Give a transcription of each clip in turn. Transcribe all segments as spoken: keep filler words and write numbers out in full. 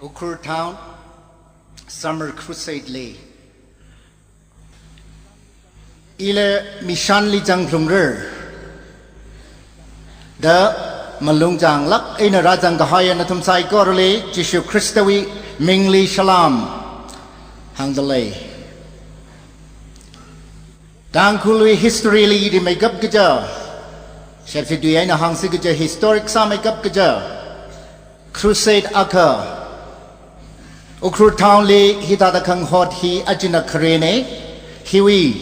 Ukhrul Town Summer Crusade li ila mishanli zangphalungrar da malung zanglāk eina rāzang kahaiya nathum saikorali Jishu Khristawui mingli shalom hāngdalei. Tangkhulwui history li rimeikap kaja, shepshi tui eina hāngsi kaja, historic sāmeikap kaja crusade akha Ukhrul Town li hithāda khangahot hi ajana kharena. Hiwui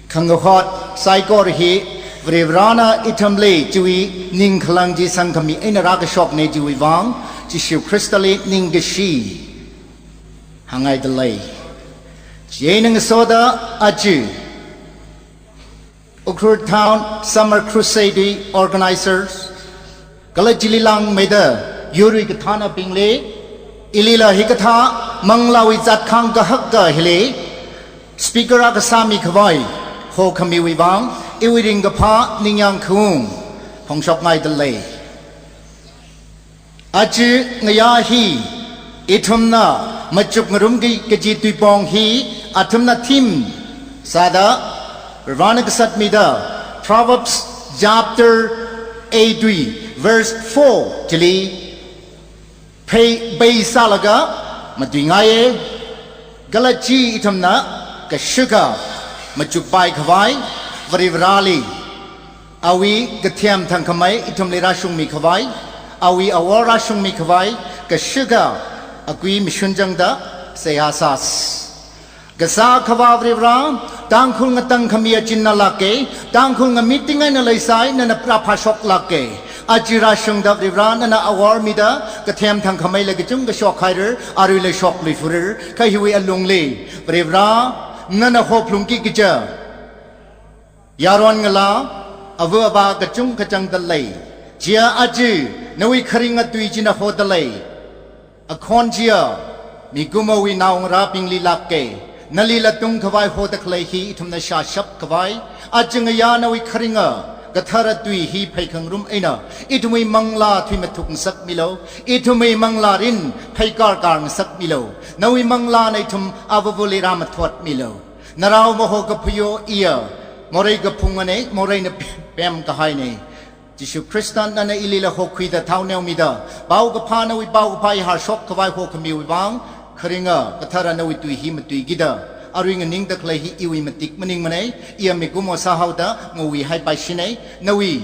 khangahot saikora hi Varivarana ithumli chiwui ningkhalang chi sangkhami eina rākashokna, chiwui vang Jishu Khristali ningkashi hāngngaidalei. Chieina ngasoda aja Ukhrul Town Summer Crusade wui organizers kala chili langmeida yurwui kathānabingli, ilila hikathā manglāwui zatkhang kahaka hili speaker akha sāmikhavai hokhamiwui vang iwui ringkaphā ningyāng khaung phongshokngaidalei. Aja ngayā hi ithumna machukngarumki kaji tuipong hi athumna theme sāda, Varivarana kasatmida Proverbs chapter eight wui verse four chili phei bei sālaga matuingaiya. Kala chi ithumna kashakha machukpaikhavai, Varivarali awui kathem thangkhamei ithumli rāshungmikhavai, awui awor rāshungmikhavai kashakha akui mashun changda seihā sāsa. Kasā Akhava Varivara, Tangkhul ngatangkhami achin nalāka, Tangkhul ngamiting eina leisai nana rāphāshoklāka. Aja rāshungda Varivara nana awor mida kathem thangkhameila kachungkha shokhairar, aruila shokluifurar, kha hiwui alungli Varivara nana hophalungki kaja yaron ngalā, ava avā kachungkha zangdalei. Chiya aja nawui kharinga tui china hodalei. Akhon chiya mikumowui naongarābingli lāka. Nalila tungkhavai hodakhalei hi ithumna shāshapkhavai, aja ngayā nawui kharinga kathara tui hi pheikhangarum eina ithumwui manglā thuimathuk ngasakmilu, ithumwui manglārin pheikārkār ngasakmilu. Nawui manglāna ithum avavali rāmathotmilu. Narao maho kaphuyo iya, morei kaphungana, moreina pemkahaina. Jishu Khrista nana ilila hokhuida thao neomida, paokaphā nawui paokaphā i hārshokkhavai hokhamiwui vang, kharinga kathara nawui tui hi matuikida, arui nganingdakhalei hi iwui matik maningmana, iya mikumo sāhaoda ngawuihaipaishina, nawui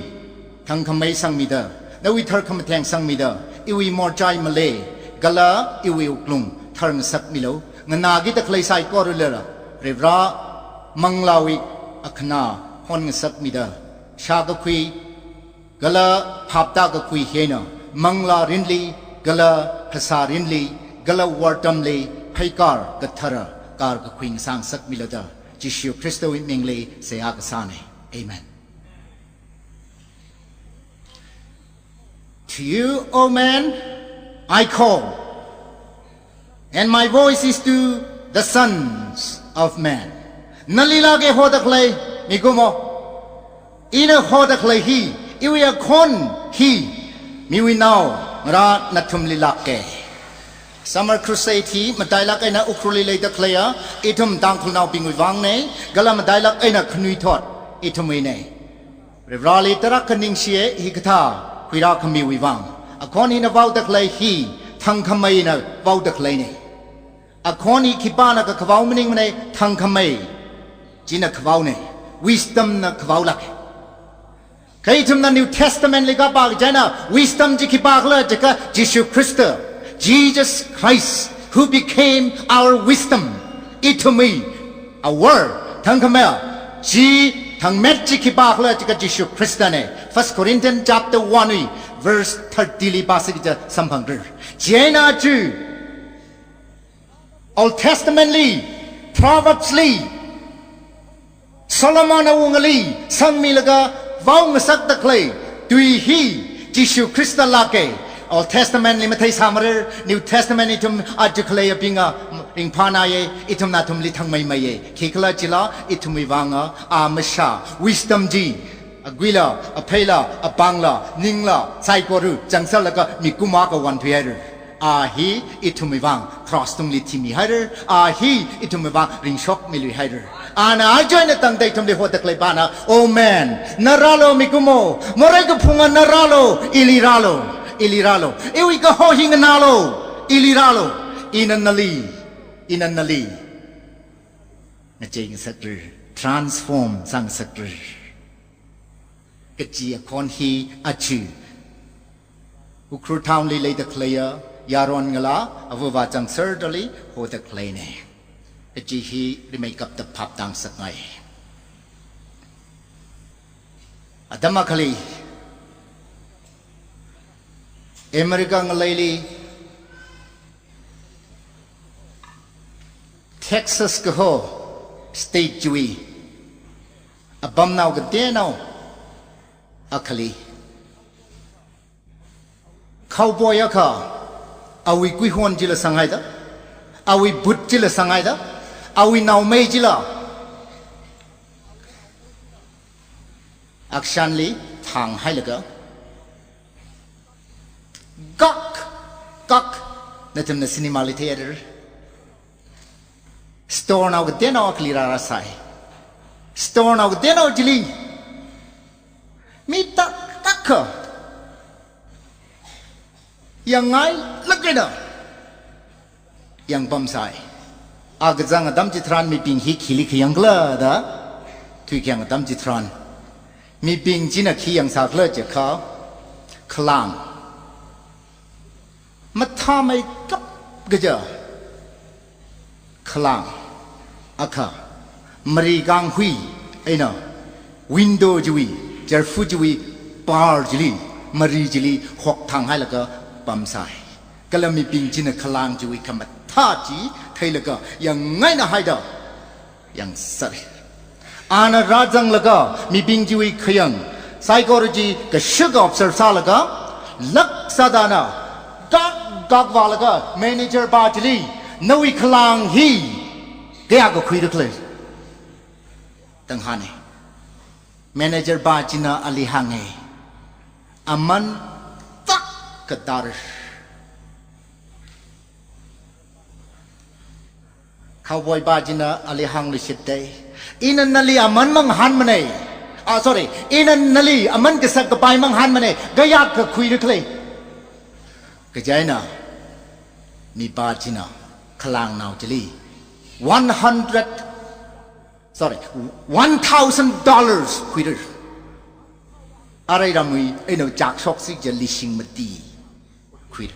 thangkhamei sangmida, nawui tharkhamatheng sangmida, iwui morchai male, kala iwui wuklung thar ngasakmilu, nganākidakhalei saikoralila, Varivara manglāwui akhana hon ngasakmida, shākakhui, kala phaptākakhui hi eina, manglārinli, kala phasārinli, kala wortamli, pheikār kathara, kārkakhui ngasā ngasakmilu da, Jishu Khristawui mingli seihā kasāna. Amen. To you, O man, I call, and my voice is to the sons of men. Nalila ke hodakhalei, mikumo. Ina hodakhalei hi, iwui akhon hi, miwui naongarā nathumli lāka. Summer Crusade hi matailāk eina Ukhrulli leidakhaleiya ithum Tangkhulnaobingwui vangna, kala matailāk eina khanuithot ithumwuina. Varivarali tarākha ningshiya hikathā khuirākhamiwui vang. Akhon hina vaodakhalei hi thangkhameina vaodakhaleina. Akhon hi khipāna kakhavao maningmana, thangkhamei china khavaona, wisdom na khavaolāka. Kha ithumna New Testament li kapā kaji eina wisdom chi khipākhala jiakha Jishu Khrista, Jesus Christ, who became our wisdom. Ithumwui awor, thangkhamei chi, thangmet chi khipākhala jiakha Jishu Khristana. First Corinthians chapter one wui verse thirty li pāsi kaja samphangra. Chieina aja Old Testament li, Proverbs li, Solomon awungali sangmilaga vaongasakdakhalei tui hi Jishu Khrista lāka. Old Testament li matheisāmara, New Testament ithum aja khaleiyabinga ringphānāya, ithumna athumli thangmeimeiya. Khikhalajila ithumwui vanga a mashā, wisdom chi, aguila, apheila, apāngla, ningla, saikora zangserlaga mikumo akha vānthuihaira. A hi ithumwui vang cross tungli thimihaira, a hi ithumwui vang ringshokmiluihaira. Ana aja eina tangda ithumli hoda khalei pāna, Amen. Na rālu mikumo, morei kaphunga na rālu, ili rālu, ili rālu. Iwui kaho hi nganālu, ili rālu. Ina nali, ina nali ngachei ngasakra, transform sāngasakra kaji akhon hi aja Ukhrul town li leida khaleiya yaron ngalā, avāva chānserda li hoda khaleina. Kaji hi rimeikapta phaptāngasakngai. Atam akhali America ngaleili Texas kaho state chiwui apamnao kateonao akhali cowboy akha, awui kuihon chila sanghaida, awui boot chila sanghaida, awui naomei chila akshanli thānghailaga, gak, gak, nathumna cinema li theihaira. Store nao kateonao akhali rārāsai. Store nao kateonao chili mi tak tak kha yangngailāk eina yangpamsai. A kazang atam chitharan mibing hi khili khayangkhala da thuikhayang atam chitharan, mibing china khi yangsākhala jiakha, khalāng mathāmeikap kaja khalāng akha, mari kanghui eina window chiwui, chārfu chiwui par chili, mari chili hokthānghailaga pamsai. Kala mibing china khalāng chiwui khamathā chi theilaga yangngainahaida yangsāra. Ana rāzanglaga mibing chiwui khayang psychology kashika observe sālaga, lāk sāda ana gak gak vālaga manager pā chili, nawui khalāng hi kayākha khuira khala da hānga. Manager pā china ali hānga, aman tak katar. Cowboy pā china ali hāngluishitda, ina nali aman mangahānmana. Ah, sorry, ina nali aman kasak kapai mangahānmana, kayākha khuira khala. Kaja eina mipā china khalāngnao chili one hundred, sorry, one thousand dollars khuira. Arui ramwui eina chākshoksi kaja lishing mati khuira.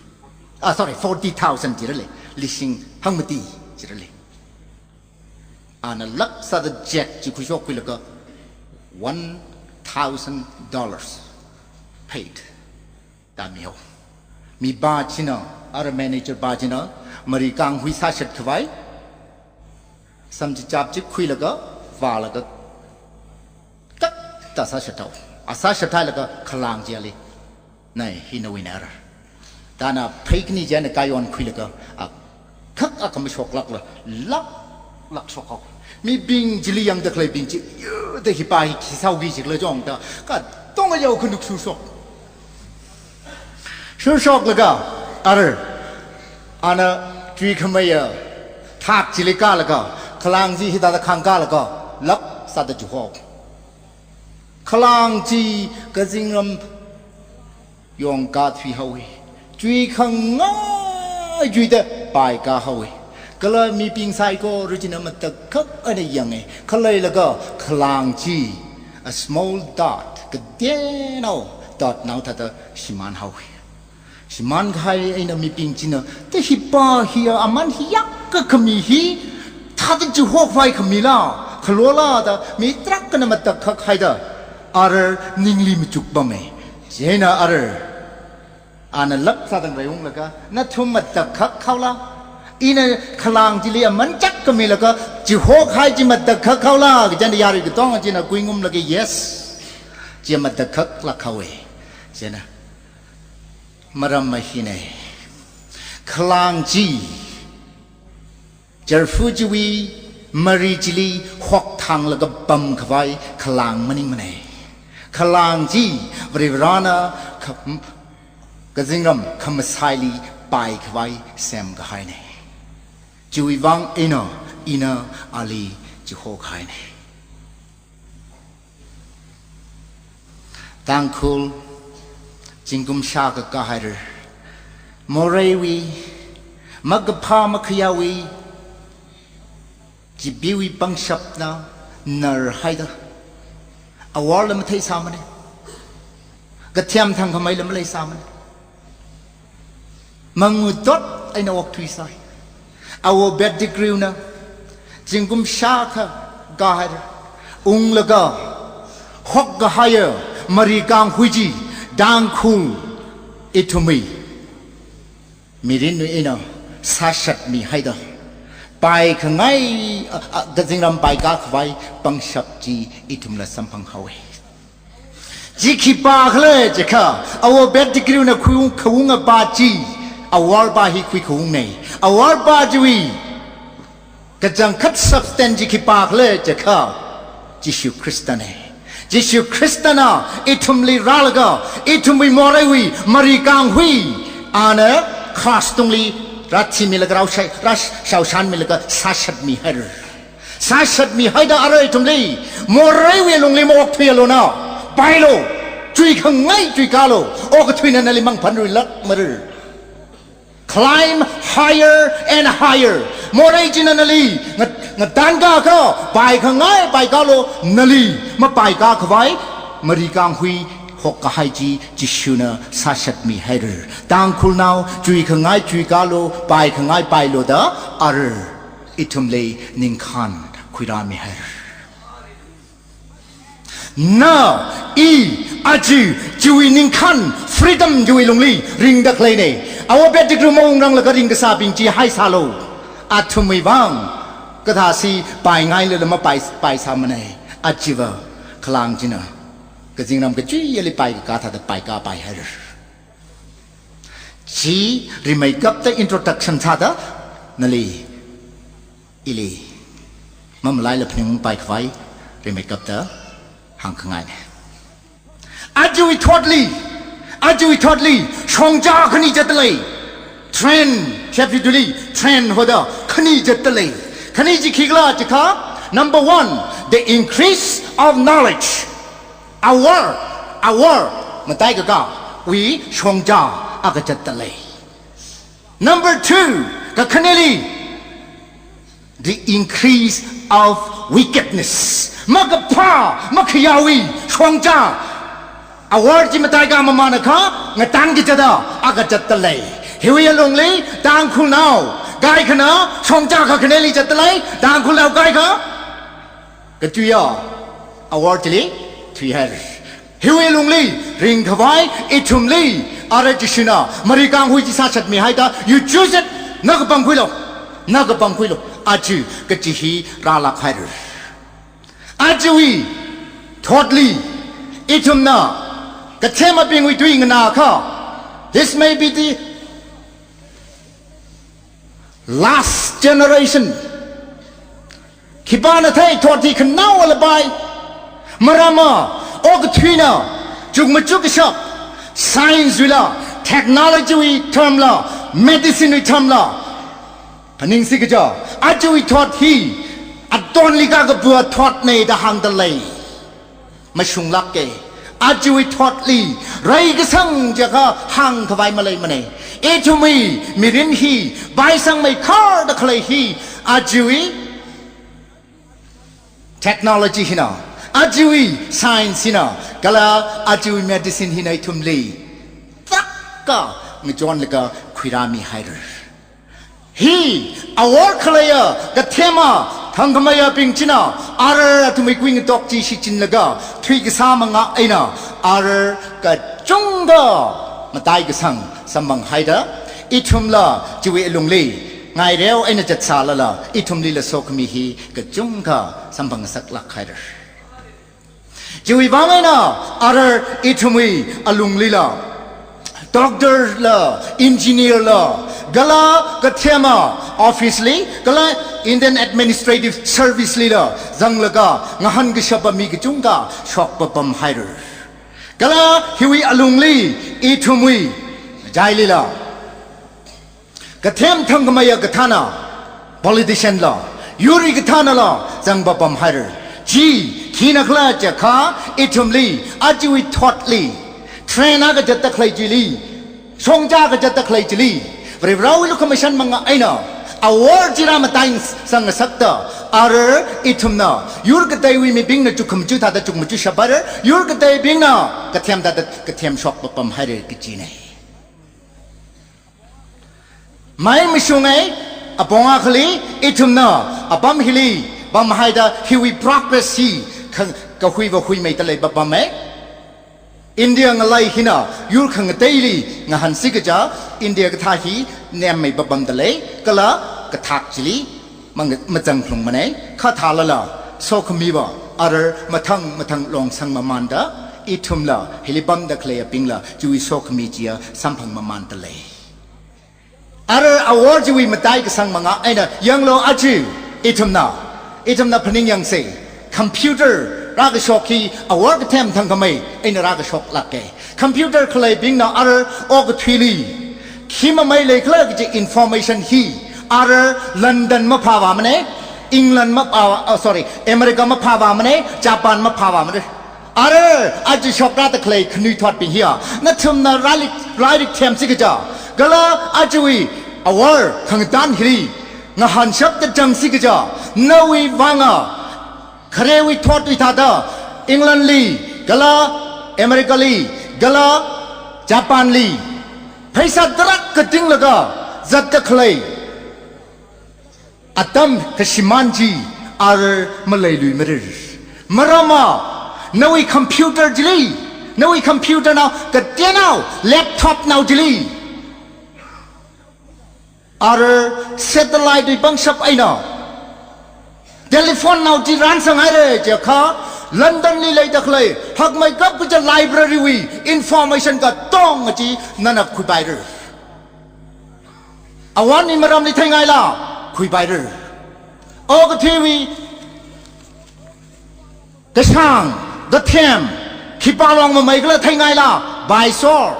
Ah, sorry, forty thousand jirale. Lishing hangmati jirale. Ana lāk sāda check chi khuishokkhuilaga one thousand dollars paid da mihao. Mipā china, ara manager pā china, mari kanghui sāshat khavai, samchichap chi khuilaga, vālaga, tak da sāshat hao. A sāshat hailaga khalāng chili, nai, hi nawuina ara. Da ana pheikni chieina kayon khuilaga, a khak akha mashoklākla, lāk lāk shokhao. Mibing chili yangda khaleibing chi, yo, da hipā hi khi sāuki jikhala jida, katonga yao khanuk shushok. Shushoklaga, ara, ana chuikhameiya thak chili kālaga, khalāng chi hithāda khāngkālaga, lāk sāda chuhao. Khalāng chi kazingram yongkathui haowa. Chuikhangai chuida paikā haowa. Kala mibing saikora china matakhak eina yanga. Khaleilaga khalāng chi, a small dot, kateonao dot nao thāda shimān haowa. Shimānkahai eina mibing china, da hipā hiya aman hiyākha khami hi thāda chuhokhavai khamila, khalola da mi tarākhana matakhak haida, ara ningli machukpama. Chieina ara, ana lāk sāda ngreiunglaga, nathum matakhak haola? Ina khalāng chili aman chāk khamilaga, chuhokhai chi matakhak haola? Kaja eina yarui katonga china kuingumlaga, yes. Chi matakhaklāk haowa. Chieina maram ma hina. Khalāng chi, chārfu chiwui mari chili hokthānglaga pamkhavai khalāng maningmana. Khalāng chi, Varivarana kha-, kazingram khamasaili paikhavai semkahaina. Chiwui vang eina, ina ali chihokahaina. Tangkhul zingkum shākha kahaira. Moreiwui, makaphā makhayāwui, chipeewui pangshapna narhaida, awarla matheisāmana. Kathem thangkhameila maleisāmana. Mangatot eina okthuisai. Awo Pettigrewna zingkum shākha kahaira. Unglaga hokkahaiya marikānghui chi Tangkhul ithumwui mirinwui eina sāshatmihaida, paikhangai, a, a, kazingram paikākhavai pangshap chi ithumla samphanghaowa. Chi khipākhala jiakha, Awo Pettigrewna khaung, khaunga pa chi, awar pa hi khuikhaungna. Awar pa chiwui kachangkhat substance chi khipākhala jiakha, Jishu Khristana. Jishu Khristana ithumli rālaga, ithumwui moreiwui marikānghui, ana cross tungli rāthimilaga, rāshai, rāsh-, shaoshanmilaga sāshatmihaira. Sāshatmihaida ara ithumli, moreiwui lungli maokthuialu na, pailo, chuikhangai chuikālu, okathuina nali mangaphanluilākmara. Climb higher and higher. Morei china nali nga-, ngatānkākha, paikhangai paikālu, nali mapaikākhavai marikānghui hokkahai chi Jishuna sāshatmihaira. Tangkhulnao chuikhangai chuikālu, paikhangai pailo da ara ithumli ningkhān khuirāmihaira. Na, i, aja, chiwui ningkhān freedom chiwui lungli ringda khaleina. Awo Pettigrew maungranglaga ringkasābing chi haisālu. Athumwui vang kathāsi paingailala mapai, paisāmana. Ajava khalang china kazingram kachuiyali paikakā thāda paikāpaihaira. Chi rimeikapta introduction sāda nali, ili, mamalaila phaningungpaikhavai rimeikapta hāngkhangaina. Ajawui thotli, ajawui thotli, shongza khani zatdalei. Trend, shapiduli, trend hoda khani zatdalei. Khani chi khikhala jiakha, number one, the increase of knowledge. Awor, awor, mataikakāwui shongza akha zatdalei. Number two, kakhaneli, the increase of wickedness. Makaphā, makhayāwui shongza. Awor chi mataikā mamanakha, ngatānkachata akha zatdalei. Hiwui alungli, Tangkhulnao kaikhana shongza kakhaneli zatdalei, Tangkhulnao kaikha kachuiya awor chili thuihaira. Hiwui lungli ringkhavai ithumli ara Jishuna marikānghui chi sāshatmihaida, you choose it, na kapangkhuilu, na kapangkhuilu, aja kachi hi rālākhaira. Ajawui thotli ithumna kathemabingwui tui nganākha, this may be the last generation. Khipāna thei thot hi khanaowa lapai. Maramva, okathuina, chukmachuk kashap, science wuila, technology wui term la, medicine wui term la, phaningsi kaja, ajawui thot hi, atonli kakapuwa thotna da hāngdalei. Mashunglāka. Ajawui thotli, reikasang jiakha hāngkhavai maleimana. Ithumwui mirin hi, paisangmeikharda khalei hi, ajawui technology hina, ajawui science hina, kala ajawui medicine hina ithumli, taka ngachonlaga khuirāmihaira. Hi, awor khaleiya, kathema, thangkhameiyabing china, ara athumwui kuingatok chi shichinlaga, thuikasā manga eina, ara kachungkha mataikasang samphanghaida, ithumla chiwui alungli ngaireu eina zatsālala, ithumlila sokhami hi kachungkha samphangngasaklākhaira. Chiwui vang eina, ara ithumwui alunglila, doctor la, engineer la, kala kathema office li, kala Indian Administrative Service lila, zanglaga ngahānkashapa mi kachungkha shokpapamhaira. Kala hiwui alungli, ithumwui, jailila, Kathem thangkhameiya kathāna politician la, yur kathānala zangpapam haira. Chi, khina khala jiakha, ithumli, ajawui thotli, trend akha zatda khalei chili, shongza akha zatda khalei chili, Varivarawui lukhamashan manga eina, awor chi rāmataisang ngasakta, ara ithumna, yur kateiwui mibingna chukkhamaja thāda chukkhamaja shap haira, yur kateibingna kathem thāda kathem shokpapam haira kajina. Mai mashunga, apong akhali, ithumna, apam hili pamhaida hiwui progress hi, kha-, kahuiva huimeida leipapama. India ngalei hina, yur khangateili ngahānsi kaja, India kathā hi nemmeipapamda lei, kala kathak chili mang-, mazangphalungmana, khathālala, sokhamiva, ara mathang mathang longsang mamanda, ithumla, hili pamda khaleiyabingla, chiwui sokhami chiya samphang mamanda lei. Ara awor chiwui mataikasang manga eina yanglu aja, ithumna, ithumna phaningyangsa, computer rākashok hi awor kathem thangkhamei eina rākashoklāka. Computer khaleibingna ara okathuili khi mamei leikhala kaji information hi ara London maphāvāmana, England maphāvā, oh, sorry, America maphāvāmana, Japan maphāvāmana. Ara, aja shokrāda khalei khanuithotbing hiya, nathumna lairik, lairik themsi kaja, kala ajawui awor khangathan hili ngahānshapda zangsi kaja, nawui vanga, kharewui thotwui thāda, England li, kala America li, kala Japan li, pheisā tarākha tinglaga zatda khalei atam kashimān chi ara maleiluimara. Maramva, nawui computer chili, nawui computer nao, kateonao, laptop nao chili, ara satellite wui pangshap eina telephone nao chi rānsang haira jiakha, London li leida khalei hakmeikap kaja library wui information katonga chi nana khuipaira. Awon hi maramli theingaila, khuipaira. Okathuiwui kashāng, kathem, khipā long mamei khala theingaila, paisor,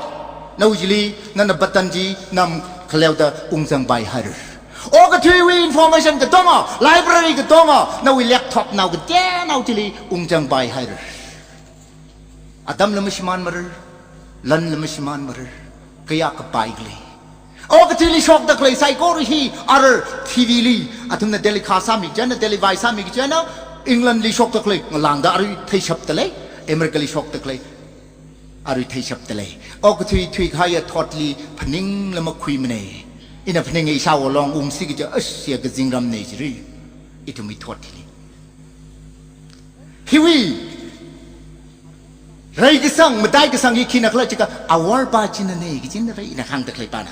nawui chili nana button chi namkhaleoda ungzangpai haira. Okathuiwui information katonga, library katonga, nawui laptop nao kateonao chili ungzangpai haira. Atamla mashimānmara, lanla mashimānmara, kayākha pai khala. Okathuili shokda khalei saikora hi ara T V li, athumna telecast sāmi kajina, televise sāmi kajina, England li shokda khalei ngalāngda arui theishapda lei, America li shokda khalei arui theishapda lei. Okathui thuikahaiya thotli phaningla makhuimana. Ina phaninga ishāwo long ungsi kaja, ash, ya kazingramna jira, ithumwui thot hili. Hiwui reikasang, mataikasang hi khina khala jiakha, aworpa chinana kajina, ina hāngda khalei pana.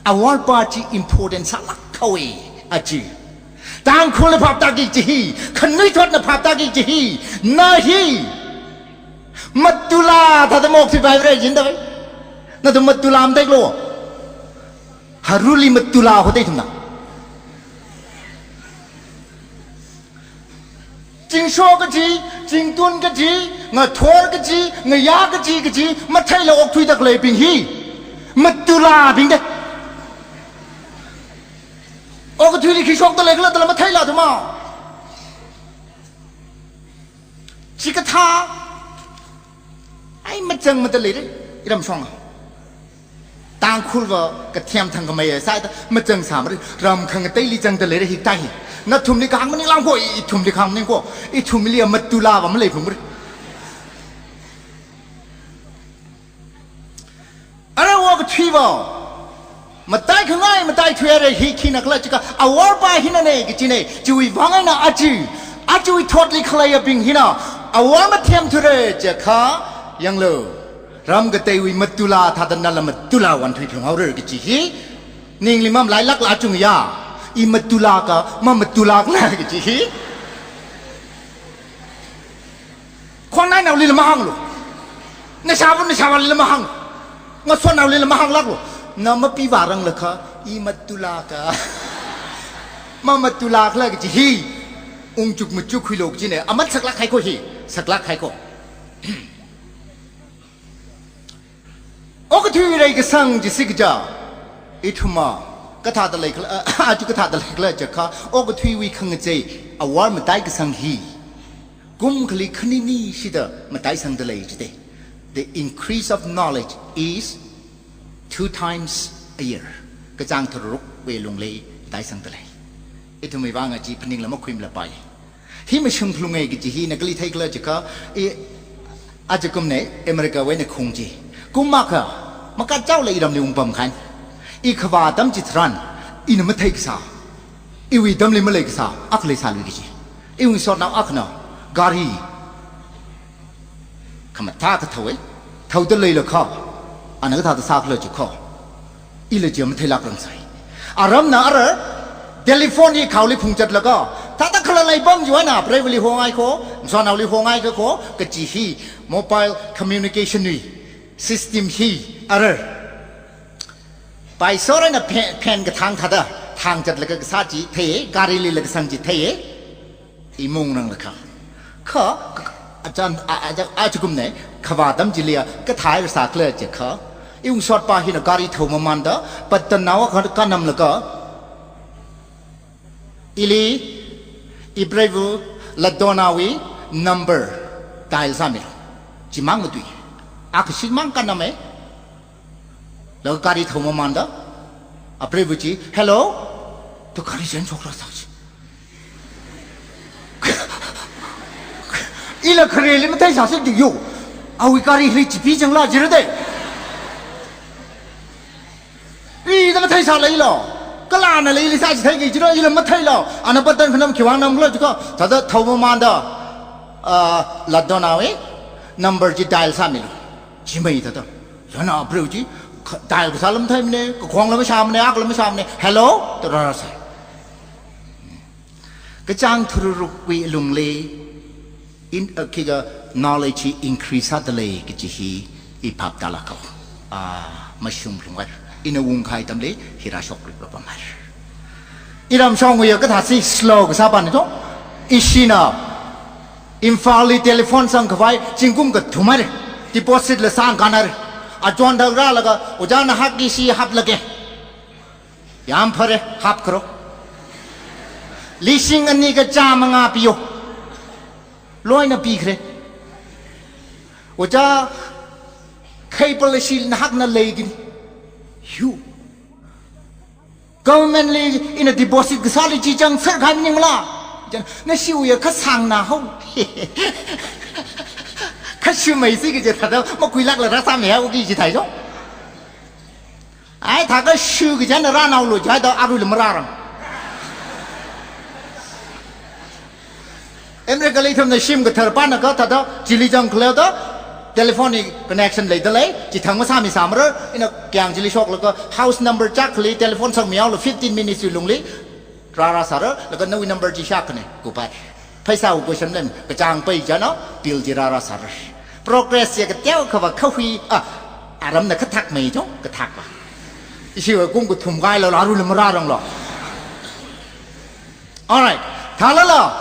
Aworpa chi important sālāk haowa, aja. Tangkhulna phaptāki kaji hi, khanuithotna phaptāki kaji hi, na hi matula thāda maokthuipaira jida vai. Nathum matula matheikhala. Haruli matula hoda ithumna. Chingsho kaji, chingtun kaji, ngathor kaji, ngayā kaji kaji, matheila okthuida khaleibing hi matulabingda. Okathuili khi shokda leikhala dala matheila thuma. Chikathā, ai, mazangmada leira, iram shonga. Tangkhulva kathem thangkhameiya sāda mazangsāmara, ram khangateili zangda leira hikathā hi. Nathumli kahāng maningla ko, ithumli kahāng maning ko, ithumli matulava maleiphungmara. Ara okathuiva, mataikhangai mataithui haira hi khina khala jiakha, aworpa hinana kajina, chiwui vang eina aja, ajawui thotli khaleiyabing hina, awor mathemthura jiakha, yanglu, ram kateiwui matula thāda nala matula vānthuiphalung haora kaji hi, ningli mamalailākla chungya, i matula ka, mamatula khala kaji hi. Khonnainaolila mahānglu. Nashāva nashāvālila mahāng. Ngasotnaolila mahānglāklu. Na mapivāranglakha, i matula ka, mamatula khala kaji hi ungchuk machuk khuilu kajina. Aman saklāk hai ko hi, saklāk hai ko. Okathui reikasang chi sikaja, ithumva, Kathāda leikhala, aja kathāda leikhala jiakha, okathuiwui khangachei awor mataikasang hi kum khali khanini shida mataisangda lei jide. The increase of knowledge is two times a year. Kachāng tharurukwui lungli mataisangda lei. Ithumwui vang aja phaningla makhuimlapai. Hi mashung phalunge kaji hina kali theikhala jiakha, i, aja kumne Americawui eina khung chi. Kum akha, makachao la iramli ungpamkhan. I khavā atam chitharan, ina matheikasā, iwui atamli maleikasā akha leisālui kaji. Iwui ngasotnao akhana gari khamathā akha thao e. Thaoda leilakha, ana kathāda sākhala jiakha, ila chi matheilākrang sai. Aramna ara telephone hi khaoli phungchatlaga, thāda khalalei apam chiwui eina preivali hongai kho, ngasotnaoli hongai kho, kaji hi mobile communication wui system hi ara. Paisor eina phen, phen kathang thāda, thangchatlaga kasā chi theiye, garili la kasang chi theiye. Imung nang lakha. Kha, kha, achan, a, a, a, aja kumne, khavā atam chiliya, kathāda sākhala jiakha, iwui ngasotpa hina gari thao mamanda, button naowa kha, kanamlaga, ili, ipreiva, Ladonawui number dial sāmilu. Chimang matui. Akha shimang kaname. Laga gari thao mamanda, apreiva chi, "Hello?" Da gari chen chokla sāchi. Ila khareli matheisāsi diyo. Awui gari hili chipi changla jira de. Ida matheisāla ila. Kala ana leili sāchi theiki jira, ila matheila. Ana button khanam khiwui vang namkhala jiakha, thāda thao mamanda, ah, Ladonawui number chi dial sāmilu. Chimei thāda. China apreiva chi, kha-, dial kasāla matheimane, kakhongla mashāmane, akla mashāmane. "Hello?" da rāra sai. Kachāng tharurukwui lungli, in, uh, khikha knowledge hi increase sāda lei kaji hi i phap tālāka. Ah, mashung phalungwui. Ina ungkahai atamli, hi rāshokluipapamhai. Iram shongwui kathāsi slow kasā pāni to. Ishina Imphalli telephone sangkhavai zingkum kathum haira. Deposit la sangkhanhaira. Achon thāda rālaga, "Ojā nahakki ishi haplāka." "Yāmphare, hapkharo. Lishing ani kachāmangā piyo." Loina pikhare. "Ojā, cable ishi nahakna leigini." Yu. "Government li ina deposit kasāli chi chang sir khai maningla?" Chang, "Nashiwui ya kasāngna hao." Kashimei si kaje thāda, makhuilākla rāsāmihao ki ji thai jo. Ai, thākha shu kaje na rānaolu jai da aruila marārang. Americali ithumna shim kathar pānakha thāda, chili chang khaleo da, telephone hi connection leida lei, chithang masāmisāmara, ina kayāng chili shoklaga, house number chak khali, telephone sangmihaolu, fifteen minutes wui lungli, rāra sāra, laga nawui number chi shākhane, kupat. Pheisāwui question lem, kachāng pai jana, bill chi rāra sāra. Progress ya kateo kava kahui, ah, aramna kathak mei jo, kathak va. Ishiwui kum kathum kailo, aruila marāranglo. Alright. Thālala,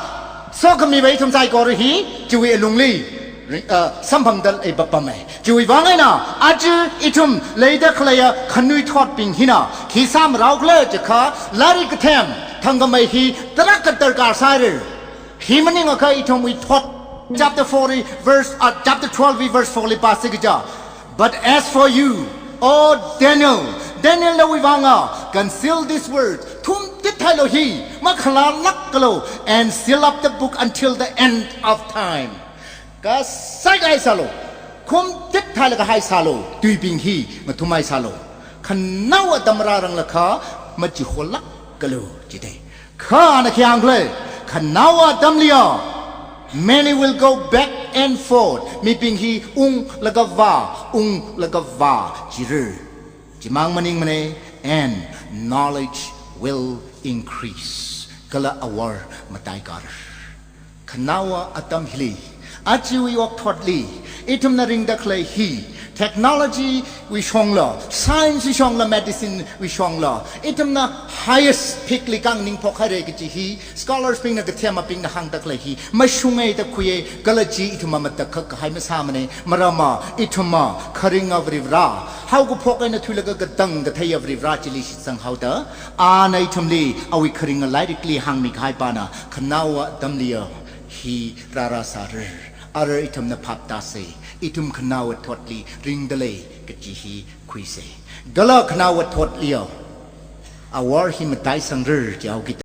sokhami va ithum saikora hi, chiwui alungli, ri-, uh, samphangda leipapamei. Chiwui vang eina, aja ithum leida khaleiya khanuithotbing hina, khi sāmarao khala jiakha, lairik kathem, thangkhamei hi, tarākha darkar sāra. Hi maningakha ithumwui thot, chapter four verse, uh, chapter twelve verse four li pāsi kaja. "But as for you, O Daniel, Daniel nawui vanga, conceal this word, thumtit hailu hi, makhalālākalu, and seal up the book until the end of time." Kasai kahai sālu, khumtit hailaga hai sālu, tuibing hi, ngathumhai sālu. Khanaowa atam rāranglakha, machiholākalu, jide. Kha ana khi hāngkhala, khanaowa atamliya, many will go back and forth. Mibing hi unglaga vā, unglaga vā, jira. Chimang maningmana, and knowledge will increase. Kala awor mataikar. Khanaowa atam hili, ajawui okthotli, ithumna ringda khalei hi, Technology wui shongla, science wui shongla, medicine wui shongla, ithumna highest peak li khanganing phokhaira kaji hi, scholars bingna, kathemabingna hāngdakhalei hi mashunga da khuiya, kala chi ithum matakhak kahai masāmana, maramva ithumva kharinga Varivara, haokaphok eina thuilaga katang katheiya Varivara chili shitsang haoda, ana ithumli awui kharinga lairikli hāngmikahai pana, khanaowa atamliya hi rāra sāra. Ara ithumna phap tāsa, ithum khanaowa thotli ringdalei kaji hi khuisa. Kala khanaowa thotliya awor hi mataisangra jihaoki